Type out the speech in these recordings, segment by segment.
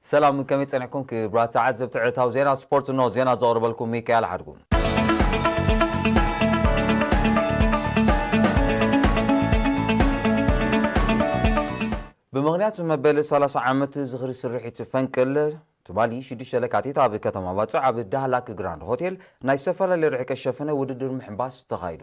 ሰላም፣ ከመይ ጸኒሕኩም ክቡራት ተዓዘብቲ ዕለታዊ ዜና ስፖርት? እንሆ ዜና ዘቕርበልኩም ሚካኤል ሓድጉ። ብምኽንያት መበል ሰላሳ ዓመት ዝኽሪ ስርሒት ፈንቅል፣ ትማሊ ሽዱሽተ ለካቲት ኣብ ከተማ ባጽዕ ኣብ ዳህላክ ግራንድ ሆቴል ናይ ዝተፈላለየ ርሕቀት ሸፈነ ውድድር ምሕንባስ ተኻይዱ።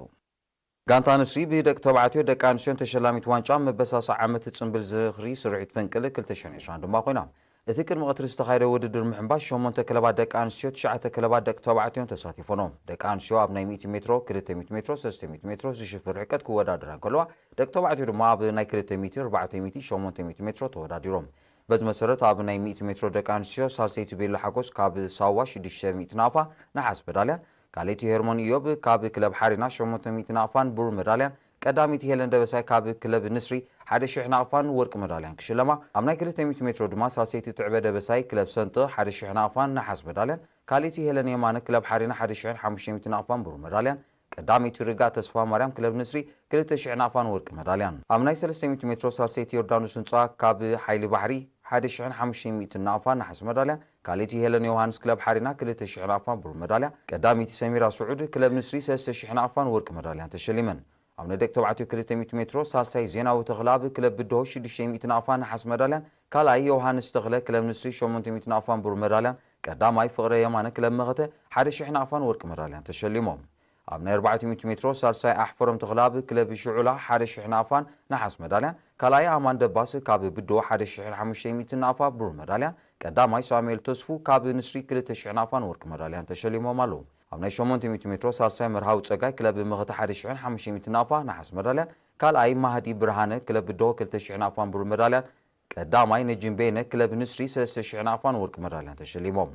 ጋንታ ንስሪ ብደቂ ተባዕትዮ ደቂ ኣንስትዮን ተሸላሚት ዋንጫ መበሳሳ ዓመት ጽምብል ዝኽሪ ስርሒት ፈንቅል ክልተ ሽሕን ዕስራን ድማ ኮይና። እቲ ቅድሚ ቀትሪ ዝተኻየደ ውድድር ምሕንባስ ሸሞንተ ክለባት ደቂ ኣንስትዮ፣ ትሽዓተ ክለባት ደቂ ተባዕትዮ ተሳቲፎም። ደቂ ኣንስትዮ ኣብ ናይ ሚእቲ ሜትሮ፣ ክልተ ሚእቲ ሜትሮ፣ ሰለስተ ሚእቲ ሜትሮ ዝሽፍን ርሕቀት ክወዳደራ እንከለዋ፣ ደቂ ተባዕትዮ ድማ ኣብ ናይ ክልተ ሚእቲ፣ ኣርባዕተ ሚእቲ፣ ሸሞንተ ሚእቲ ሜትሮ ተወዳዲሮም። በዚ መሰረት ኣብ ናይ ሚእቲ ሜትሮ ደቂ ኣንስትዮ ሳልሰይቲ ቤላ ሓጎስ ካብ ሳዋ ሽዱሽተ ሚእቲ ናቕፋ ነሓስ መዳልያን፣ ካልኣይቲ ሄርሞን ኢዮብ ካብ ክለብ ሓሪና ሸሞንተ ሚእቲ ናቕፋን ብሩር መዳልያን፣ ቀዳመይቲ ሄለን ደበሳይ ካብ ክለብ ንስሪ ሓደ ሽሕ ናቕፋን ወርቂ መዳልያን ክሽለማ፣ ኣብ ናይ ክልተ ሚእቲ ሜትሮ ድማ ሳልሰይቲ ትዕበ ደበሳይ ክለብ ሰንጠ ሓደ ሽሕ ናቕፋን ነሓስ መዳልያን፣ ካልኣይቲ ሄለን የማነ ክለብ ሓሪና ሓደ ሽሕን ሓሙሽተ ሚእቲ ናቕፋን ብሩር መዳልያን፣ ቀዳመይቲ ርጋ ተስፋ ማርያም ክለብ ንስሪ ክልተ ሽሕ ናቕፋን ወርቂ መዳልያን። ኣብ ናይ ሰለስተ ሚእቲ ሜትሮ ሳልሰይቲ ዮርዳኖስ ህንጻ ካብ ሓይሊ ባሕሪ ሓደ ሽሕን ሓሙሽተ ሚእትን ናቕፋን ነሓስ መዳልያን፣ ካልኣይቲ ሄለን ዮሃንስ ክለብ ሓሪና ክልተ ሽሕ ናቕፋን ብሩር መዳልያ፣ ቀዳመይቲ ሰሚራ ስዑድ ክለብ ንስሪ ሰለስተ ሽሕ ናቕፋን ወርቂ መዳልያን ተሸሊመን። ኣብ ናይ ደቂ ተባዕትዮ ክልተ ሚእቲ ሜትሮ ሳልሳይ ዜናዊ ተኽለኣብ ክለብ ብድሆ ሽዱሽተ ሚእቲ ናቕፋን ነሓስ መዳልያን፣ ካልኣይ ዮሃንስ ተኽለ ክለብ ንስሪ ሸሞንተ ሚእቲ ናቕፋን ብሩር መዳልያን፣ ቀዳማይ ፍቕረ የማነ ክለብ መኸተ ሓደ ሽሕ ናቕፋን ወርቂ መዳልያን ተሸሊሞም። ኣብ ናይ ኣርባዕተ ሚእቲ ሜትሮ ሳልሳይ ኣሕፈሮም ተኽለኣብ ክለብ ሽዑላ ሓደ ሽሕ ናቕፋን ነሓስ መዳልያን፣ ካልኣይ ኣማን ደባስ ካብ ብድሆ ሓደ ሽሕን ሓሙሽተ ሚእትን ናቕፋ ብሩር መዳልያን፣ ቀዳማይ ሳሙኤል ተስፉ ካብ ንስሪ ክልተ ሽሕ ናቕፋን ወርቂ መዳልያን ተሸሊሞም ኣለዉ። ኣብ ናይ ሸሞንተ ሚእቲ ሜትሮ ሳልሳይ መርሃዊ ጸጋይ ክለብ መኸተ ሓደ ሽሕን ሓሙሽተ ሚእትን ናቕፋ ነሓስ መዳልያን፣ ካልኣይ ማህዲ ብርሃነ ክለብ ብድሆ ክልተ ሽሕ ናቕፋን ብሩር መዳልያን፣ ቀዳማይ ነጅም በየነ ክለብ ንስሪ ሰለስተ ሽሕ ናቕፋን ወርቂ መዳልያን ተሸሊሞም።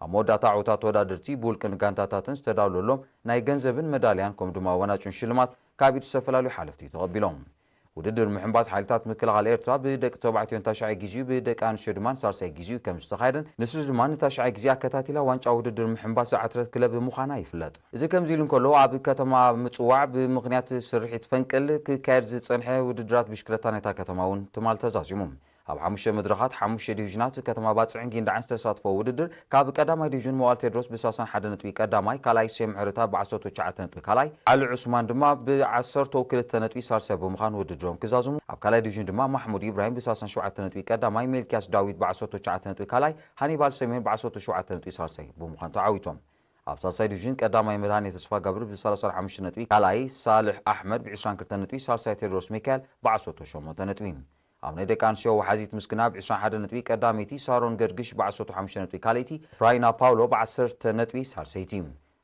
ኣብ መወዳእታ ዕዉታት ተወዳደርቲ ብውልቅን ጋንታታትን ዝተዳለወሎም ናይ ገንዘብን መዳልያን ከምኡ ድማ ዋንጫን ሽልማት ካብ ኢድ ዝተፈላለዩ ሓለፍቲ ተቐቢሎም። ውድድር ምሕንባስ ሓይልታት ምክልኻል ኤርትራ ብደቂ ተባዕትዮ ንታሽዓይ ግዜኡ ብደቂ ኣንስትዮ ድማ ንሳልሳይ ግዜኡ ከም ዝተኻየደን ንስሪ ድማ ንታሽዓይ ግዜ ኣከታቲላ ዋንጫ ውድድር ምሕንባስ ዝዓተረት ክለብ ምዃና ይፍለጥ። እዚ ከምዚ ኢሉ እንከሎ፣ ኣብ ከተማ ምጽዋዕ ብምኽንያት ስርሒት ፈንቅል ክካየድ ዝጸንሐ ውድድራት ብሽክለታ ናይታ ከተማ እውን ትማል ተዛዚሙ። ኣብ ሓሙሽተ መድረኻት ሓሙሽተ ዲቪዥናት ከተማ ባጽዕን ጊንዳዕን ዝተሳትፎ ውድድር፣ ካብ ቀዳማይ ዲቪዥን መዋል ቴድሮስ ብሳልሳን ሓደ ነጥቢ ቀዳማይ፣ ካልኣይ ሴም ሕርታ ብዓሰርተ ትሽዓተ ነጥቢ ካልኣይ፣ ዓሊ ዑስማን ድማ ብዓሰርተ ክልተ ነጥቢ ሳልሳይ ብምዃን ውድድሮም ክዛዝሙ፣ ኣብ ካልኣይ ዲቪዥን ድማ ማሕሙድ ኢብራሂም ብሳልሳን ሸውዓተ ነጥቢ ቀዳማይ፣ ሜልክያስ ዳዊት ብዓሰርተ ትሽዓተ ነጥቢ ካልኣይ፣ ሃኒባል ሰሜን ብዓሰርተ ሸውዓተ ነጥቢ ሳልሳይ ብምዃን ተዓዊቶም። ኣብ ሳልሳይ ዲቪዥን ቀዳማይ መድሃኔ ተስፋ ገብር ብሰላሳን ሓሙሽተ ነጥቢ፣ ካልኣይ ሳልሕ ኣሕመድ ብዕስራን ክልተ ነጥቢ፣ ሳልሳይ ቴድሮስ ሚካኤል ብዓሰርተ ሸሞንተ ነጥቢ። ኣብ ናይ ደቂ ኣንስትዮ ወሓዚት ምስግና ብዕስራን ሓደ ነጥቢ ቀዳመይቲ ሳሮን ገርግሽ ብዓሰርተ ሓሙሽተ ነጥቢ ካልኣይቲ፣ ራይና ፓውሎ ብዓሰርተ ነጥቢ ሳልሰይቲ።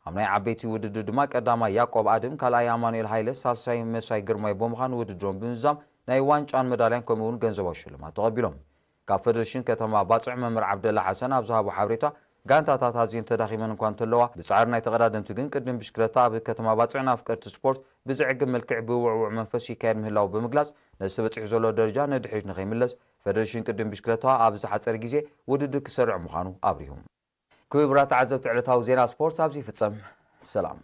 ኣብ ናይ ዓበይቲ ውድድር ድማ ቀዳማይ ያዕቆብ ኣድም፣ ካልኣይ ኣማኑኤል ሃይለ፣ ሳልሳይ መሳይ ግርማይ ብምዃን ውድድሮም ብምዝዛም ናይ ዋንጫን መዳልያን ከምኡ እውን ገንዘባዊ ሽልማት ተቐቢሎም። ካብ ፌደሬሽን ከተማ ባጽዕ መምህር ዓብደላ ሓሰን ኣብ ዝሃቦ ሓበሬታ፣ ጋንታታት ኣዝየን ተዳኺመን እኳ እንተለዋ፣ ብጻዕሪ ናይ ተቐዳደምቲ ግን ቅድም ብሽክለታ ኣብ ከተማ ባጽዕን ኣፍቀርቲ ስፖርት ብዘዕግብ መልክዕ ብውዕውዕ መንፈስ ይካየድ ምህላው ብምግላጽ፣ ነዚ ተበጺሑ ዘሎ ደረጃ ንድሕሪት ንኸይምለስ፣ ፌደሬሽን ቅድም ብሽክለታ ኣብ ዝሓጸረ ግዜ ውድድር ክሰርዕ ምዃኑ ኣብሪሁ። ክቡራት ተዓዘብቲ፣ ዕለታዊ ዜና ስፖርት ኣብዚ ይፍጸም። ሰላም።